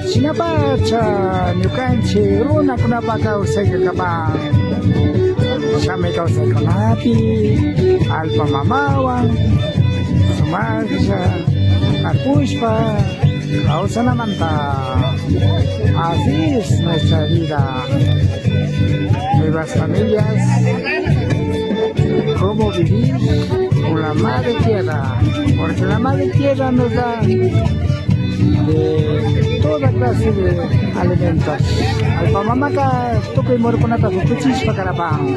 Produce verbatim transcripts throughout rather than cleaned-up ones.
Shinapacha ñukanchik runakunapa kawsayka kapan. Shamay kawsaykunapi allpa mamawan sumaklla kakushpa kawsanamanta. Así es nuestra vida. Nuevas familias, cómo vivir con la madre tierra, porque la madre tierra nos da de toda clase de alimentos. Allpa mamaka tukuy murukunata tukuchishpa karapan.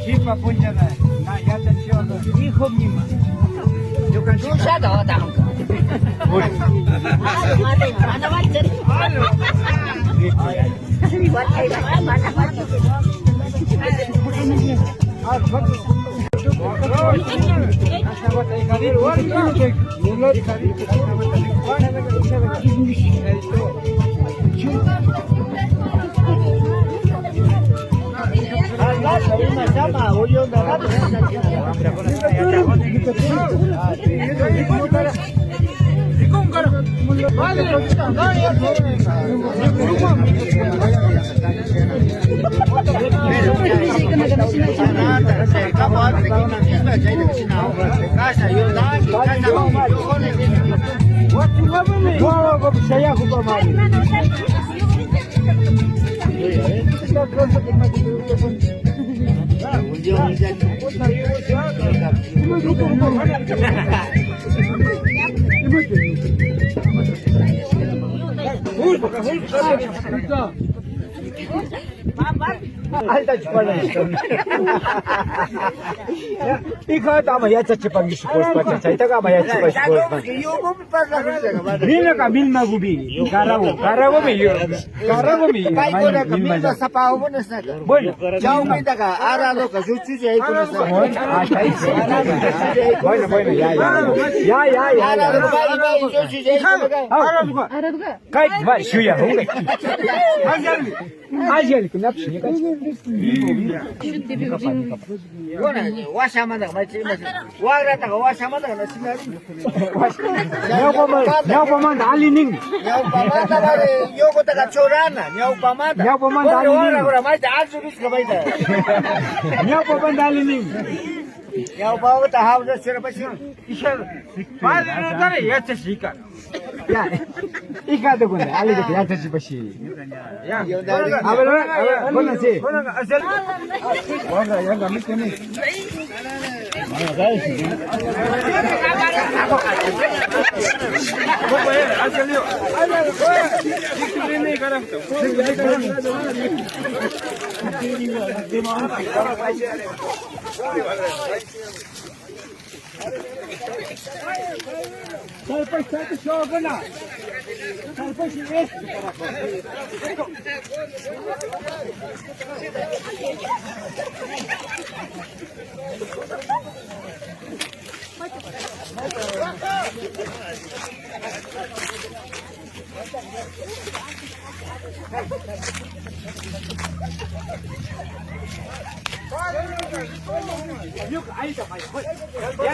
Kipa punchana, na yachachiwaka, hijo nima. Ñukanchik. Llushata watanka. Uy. Mana manchari. Mana manchari. Alta chupana. Hijata ama yachachipankichu kushpacha, chaytaka ama yachachipankichu kushpa. Ninaka milmagubi, karagu, karagumi, karagumi. Paykunaka milma sapagukuna shinaka. Bueno. Chawpitaka aradoka lluchullaykuna shinaka. Bueno, ah, chay. Bueno, bueno, ya, ya. Ya, ya, ya, ya. Aradoka, pay, pay, lluchullaykuna. Ah. Kay, va, shuya, juguete. Allikunapis ñukanchik. Bueno, washamantaka maychik ima, wagrataka washamantaka na shinarin. Ñawpama-, ñawpamanta alli nin. Ñawpamanta mari ñukataka churana, ñawpamanta. Ñawpamanta alli nin. Wagra, wagra, mayta, alli risqa mayta. Ñawpamanta alli nin. Ñawpamanta hawlla churapashan. Isha, padre no tare, yachachika. Ya. Hija de cuando, algo que ya te chupa shi. Ya. A ver, a ver, a ver, bueno, sí. Bueno, ya,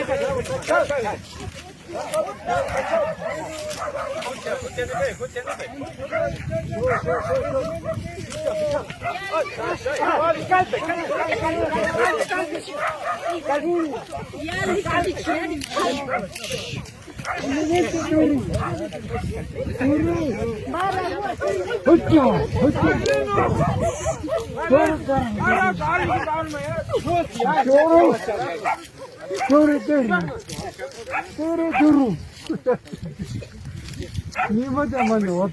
ya, ya, ya. Choro, choro, choro, choro. Ni mata mano,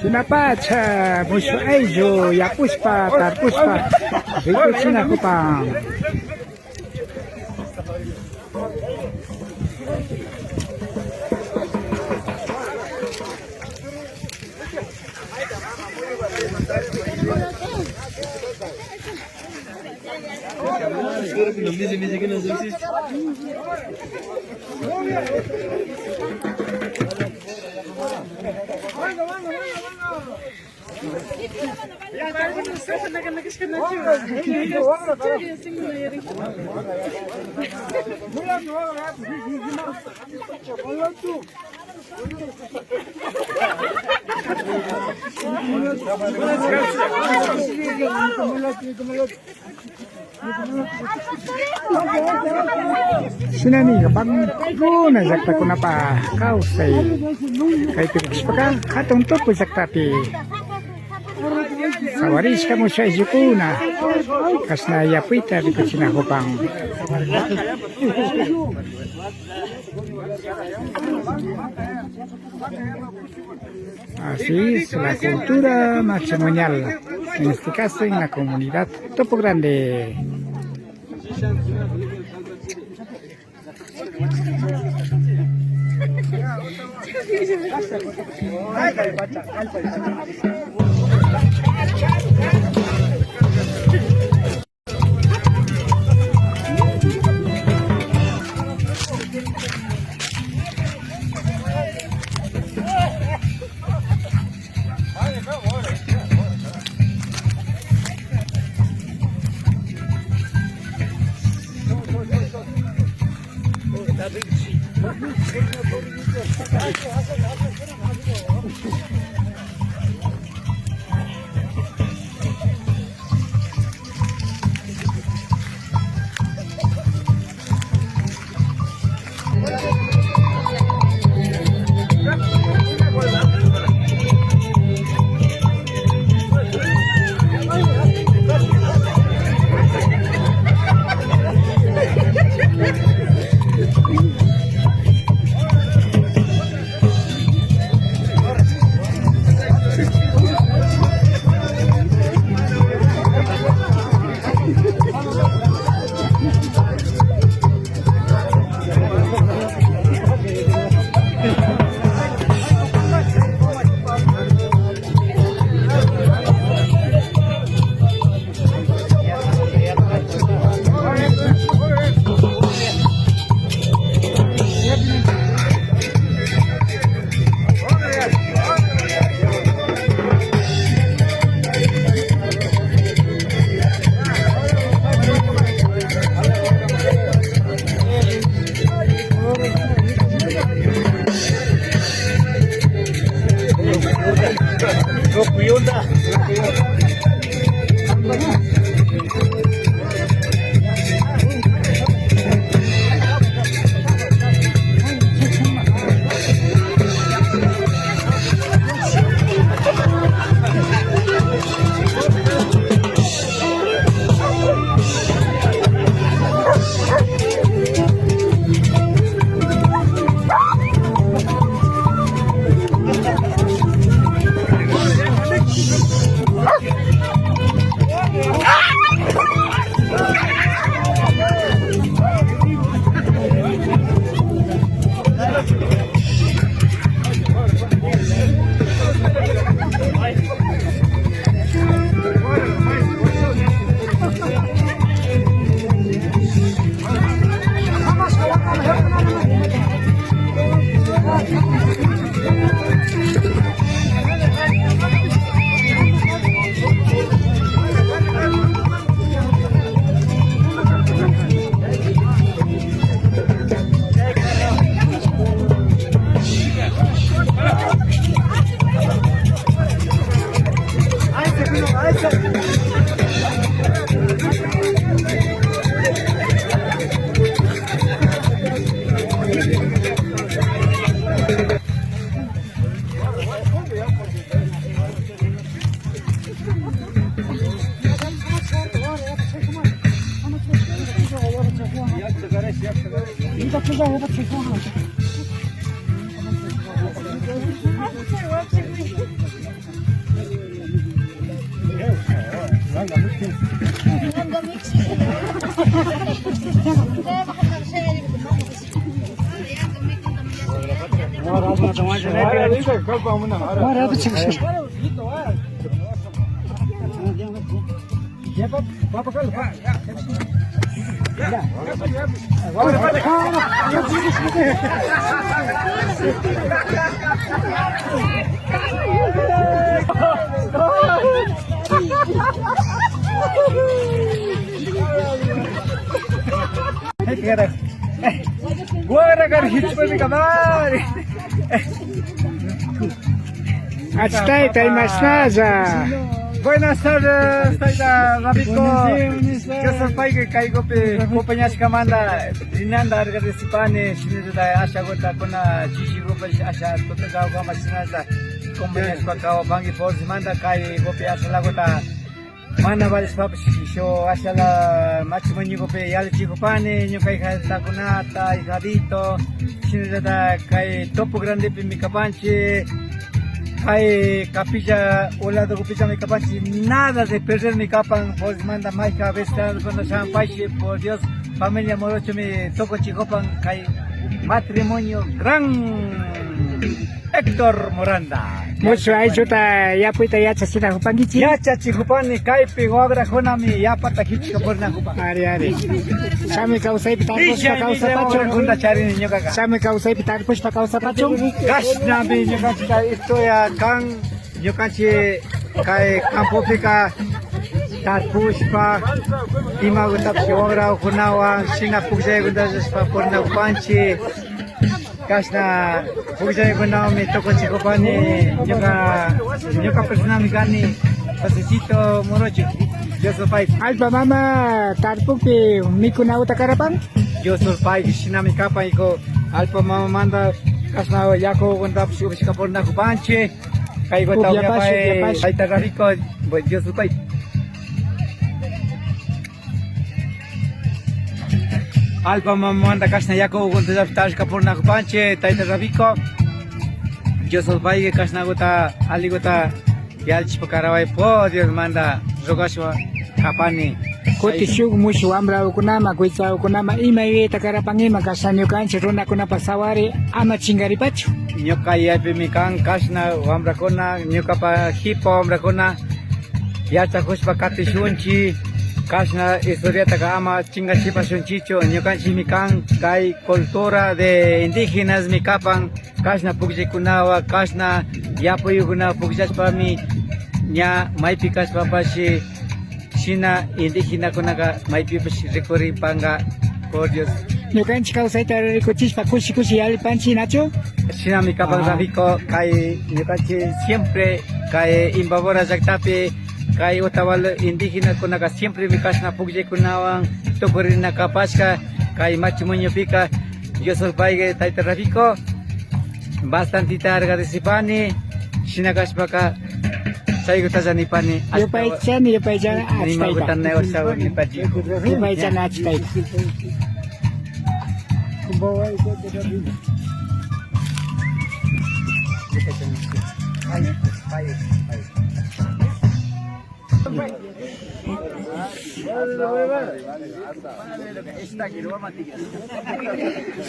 Shinapacha mushuk ayllu yapushpa tarpushpa rikuchinakupan. Shinami pankuna llaktakunapak kawsay kaypi rikushpaka hatun tukuy llaktapi sawarishka mushuk ayllukuna kashna yapuyta rikuchinakupan. Así es, la cultura matrimonial, en este caso en la comunidad Topo Grande. Guarda, carajitos, pues, mi camarada. Achitayta, imashnalla. Buenas tardes, tayta Rabico. Yo soy Paique, kaykupi acompañashkamanta rinanta agradecipani, shinallata ashaguta kuna chishigupash asha tutata ukaman shinallata acompañashpa kawapanki, por semanta kaykupi ashalaguta mana valishpapash, shuk ashala matrimoniokupi yalichikupani, ñuka hijatakunata, hijadito, shinallata kay Topo Grandepimi kapanchik, kay capilla o ladokupillami kapanchik, nada de perdermi kapan, por semanta mayka visitadorkuna shamunpaychik, por Dios, familia Morochomi tukuchikupan kay matrimonio gran. Héctor Moranda. Mushuk aylluta yapuyta yachachinakupankichik. Yachachikupani, kaypi wakrakunami yapata kichka purinakupan. Ari, ari. Shamuy kawsaypi tarpushpa kawsapachun. Wakrakunata charini ñukaka. Shamuy kawsaypi tarpushpa kawsapachun. Kashnami ñukanchik historia kan. Ñukanchik kay campopika tarpushpa, imagutapish wakrakunawan shina pukllaykunata rurashpa purinakupanchik. Kashna pukllaykunawanmi tukuchikupani ñuka, ñuka personami kani, Josecito Morocho, Dios pay. Allpa mama tarpukpi mikunaguta karapan? Dios pay, shinami kapan, hijo. Allpa mamamanta kashna yakukunatapish upyashka purinakupanchik. Kaykuta upyapash, upyapash. Tayta Rabico, Dios pay. Allpa mamamanta kashna yakukunatapish tarishka purinakupanchik, tayta Rabico. Dios payki kashnaguta, alliguta yalichishpa karaway, por Diosmanta rogashpa kapani. Kuti shuk mushuk wambrakunaman, kuytsakunaman ima yuyayta karapan ima kashna ñukanchik runakunapa sawari ama chinkaripachu. Ñuka yuyaypimi kan kashna wambrakuna, ñukapa hipa wambrakuna yachakushpa katishunchik, kashna historiataka ama chinkachipashunchikchu. Ñukanchikmi kan kay cultura de indígenasmi kapan, kashna pukllaykunawan, kashna yapuykunawan pukllashpami ña maypi kashpapash shina indígenakunaka maypipash rikuripanka, por Dios. Ñukanchik kawsayta rikuchishpa kushi kushi yallipanchik, nachu? Shinami kapan, ah, Rabico, kay ñukanchik siempre kay Imbabura llaktapi kay Otavalo indígenakunaka siempremi kashna pukllaykunawan tukurina kapashka kay matrimoniopika. Dios payki, tayta Rabico, bastantita agradecipani, shina kashpaka chaykutalla nipani. Yupaychani, yupaychani, achitayta. Yupaychani, achitayta.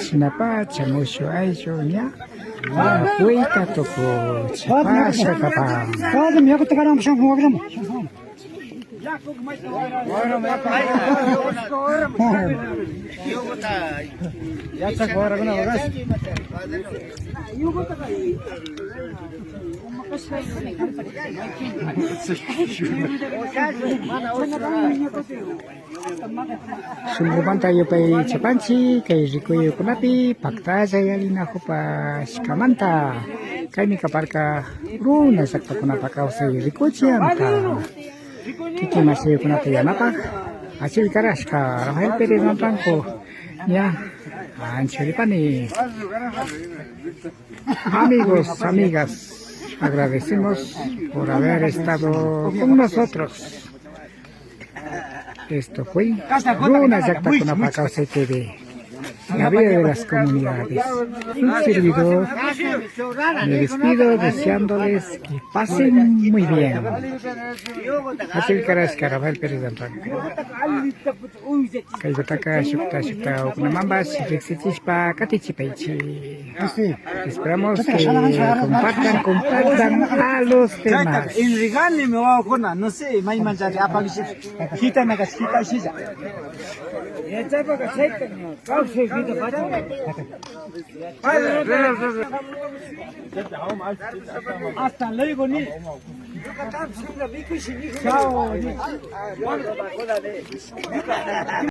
Shinapacha mushuk ayllu ña yapuyta tukuchipashka kapan. Yachak wawrakuna horas. Shunkumanta yupaychapanchik kay rikuykunapi paktalla yallinakupashkamanta. Kaymi kaparka runa llaktakunapa kawsay rikuchiyanta. Kikin mashiyukunata yanapak achil karashka Rafael Pérez Mampanko ña anchuripani. Amigos, amigas, agradecemos por haber estado con nosotros. Esto fue Runa Llaktakunapa Kawsay T V. La vida de las comunidades. Un servidor, me despido deseándoles que pasen muy bien. Achil Karash, Rafael Pérez Anranca. Kaypataka shukta shukta ukunamanpash riksichishpa katichipaychi. Esperamos que compartan, compartan a los demás. En regáleme, wawakuna, no sé, maymanchari apakichita, jitanaka jitashilla. Hasta luego, ni. Chao, ni.